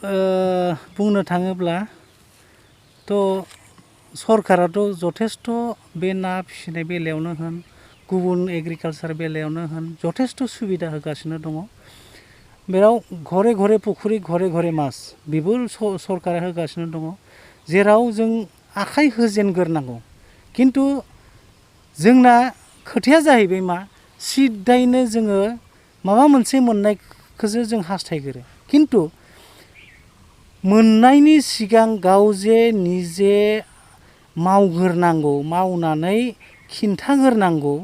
बुंनो थाङोब्ला सरकाराथ' जथेस्थ' बे ना फिसिनाय बेलायावनो होन गुबुन एग्रिकालचार बेलायावनो होन जथेस्थ' सुबिदा होगासिनो दङ बेयाव घरे घरे पुखुरि घरे घरे मास बेबो सरकारा होगासिनो दङ जेराव जों आखाइ होजेनग्रोनांगौ खिन्थु जोंना खोथाया जाहैबाय मा सिदायैनो जोङो माबा मोनसे मोननायखौसो जों हास्थायग्रो खिन्थु मोननायनि सिगां गाव जे निजे मावग्रोनांगौ मावनानै खिन्थाग्रोनांगौ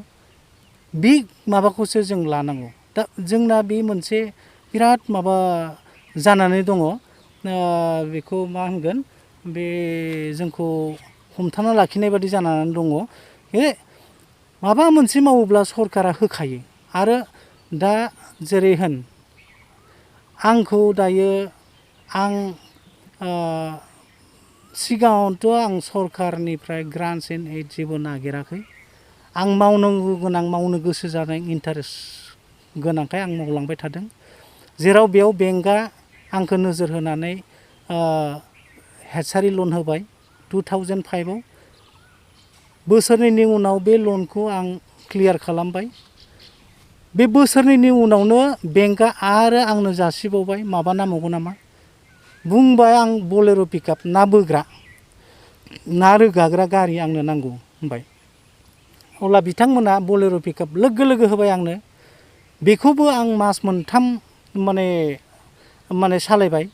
बे माबाखौसो जों लानांगौ दा जोंना बे मोनसे बिराद माबा जानानै दङ बेखौ मा होनगोन बे जोंखौ हमथाना लाखिनाय बादि जानानै दङ माबा मोनसे मावोब्ला सरकारा होखायो आरो दा जेरै होन आंखौ दायो आं सिगाङावथ' आं सरकारनिफ्राय ग्रान्टस एन्ड एड जेबो नागिराखै आं मावनांगौ गोनां मावनो गोसो जानाय इन्टारेस्ट गोनांखाय आं मावलांबाय थादों जेराव बेयाव बेंकआ आंखौ नोजोर होनानै हेचारि लन होबाय 2005 आव बोसोरनैनि उनाव बे लनखौ आं क्लियार खालामबाय बे बोसोरनैनि उनावनो बेंकआ आरो आंनो जासिबावबाय माबा नांबावगौ नामा बुंबाय आं बलेर' पिकआप ना बोग्रा ना रोगाग्रा गारि आंनो नांगौ होनबाय अब्ला बिथांमोना बलेर' पिकआप लोगो लोगो होबाय आंनो बेखौबो आं मास मोनथाम माने सालायबाय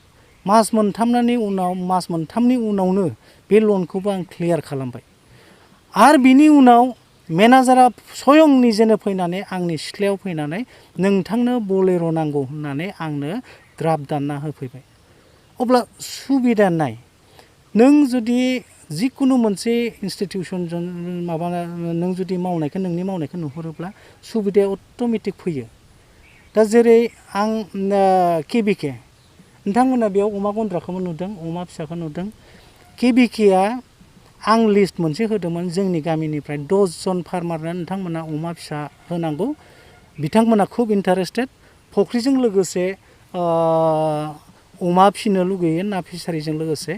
मास मोनथामनि उनावनो बे लनखौबो आं क्लियार खालामबाय आरो बिनि उनाव मेनेजारा स्वयं निजेनो फैनानै आंनि सिथ्लायाव फैनानै नोंथांनो बलेर' नांगौ होननानै आंनो द्राफ्ट दानना होफैबाय अब्ला सुबिदा नाय नों जुदि जिखुनु मोनसे इन्सटिटिउसनजों माबा नों जुदि नोंनि मावनायखौ नुहुरोब्ला सुबिदाया अट'मेटिक फैयो दा जेरै आं केबिके नोंथांमोना बेयाव अमा गन्द्राखौबो नुदों अमा फिसाखौ नुदों केबिकेआ आं लिस्ट मोनसे होदोंमोन जोंनि गामिनिफ्राय 10 जन फार्मारनो नोंथांमोना अमा फिसा होनांगौ बिथांमोना खुब इन्टारेस्टेड फुख्रिजों लोगोसे अमा फिसिनो लुगैयो ना फिसारिजों लोगोसे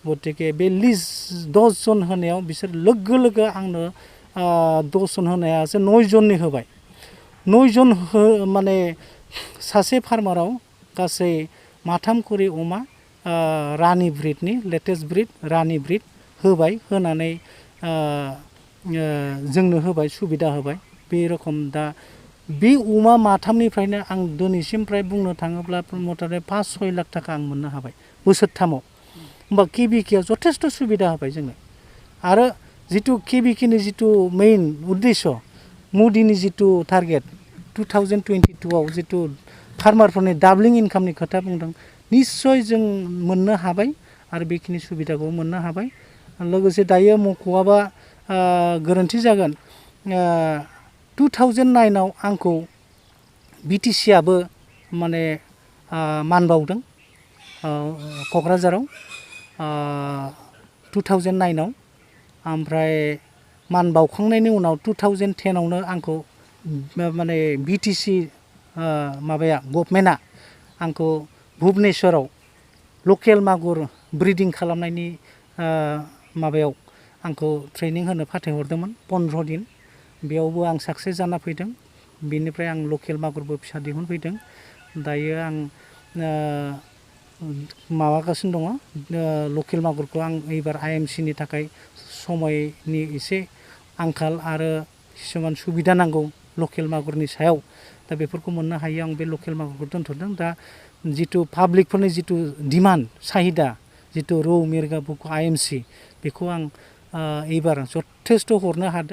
गतिके बे लिस्ट 10 जन होनायाव बिसोर लोगो लोगो आंनो 10 जन होनायासो 9 जननि होबाय 9 जन माने सासे फार्माराव गासै माथाम खरि अमा रानि ब्रिडनि लेटेस्ट ब्रिड रानि ब्रिड होबाय होनानै जोंनो होबाय सुबिदा होबाय बे रखम दा बे अमा माथामनिफ्रायनो आं दिनैसिम फ्राय बुंनो थाङोब्ला मथामथि 5-6 लाख थाखा आं मोननो हाबाय बोसोरथामाव होमबा केबिकेआ जथेस्थ' सुबिदा होबाय जोंनो आरो जितु केबिकेनि जितु मेइन उद्देश्य मदिनि जितु टारगेट 2022 आव जितु फार्मारफोरनि डाबलिं इनकामनि खोथा बुंदों निस्सय जों मोननो हाबाय आरो बेखिनि सुबिदाखौ मोननो हाबाय लोगोसे दायो मख'आबा गोरोन्थि जागोन 2009 आव आंखौ बिटिसिआबो माने मान बावदों क'क्राझाराव 2009 आव ओमफ्राय मान बावखांनायनि उनाव 2010 आवनो आंखौ माने बिटिसि माबाया गभर्नमेन्टआ आंखौ भुबनेश्वराव लकेल मागुर ब्रिदिं खालामनायनि माबायाव आंखौ ट्रेनिं होनो फाथायहरदोंमोन 15 दिन बेयावबो आं साक्सेस जाना फैदों बेनिफ्राय आं लकेल मागुरबो फिसा दिहुनफैदों दायो आं माबागासिनो दङ लकेल मागुरखौ आं एबार आइएमसिनि थाखाय समायनि एसे आंखाल आरो किसुमान सुबिदा नांगौ लकेल मागुरनि सायाव दा बेफोरखौ मोननो हायो आं बे लकेल मागुरखौ दोनथ'दों दा जितु पाब्लिकफोरनि जितु डिमान्ड साहिदा जितु रौ मिरगा बुक आइएमसि बेखौ आं एबार जथेस्थ' हरनो हादों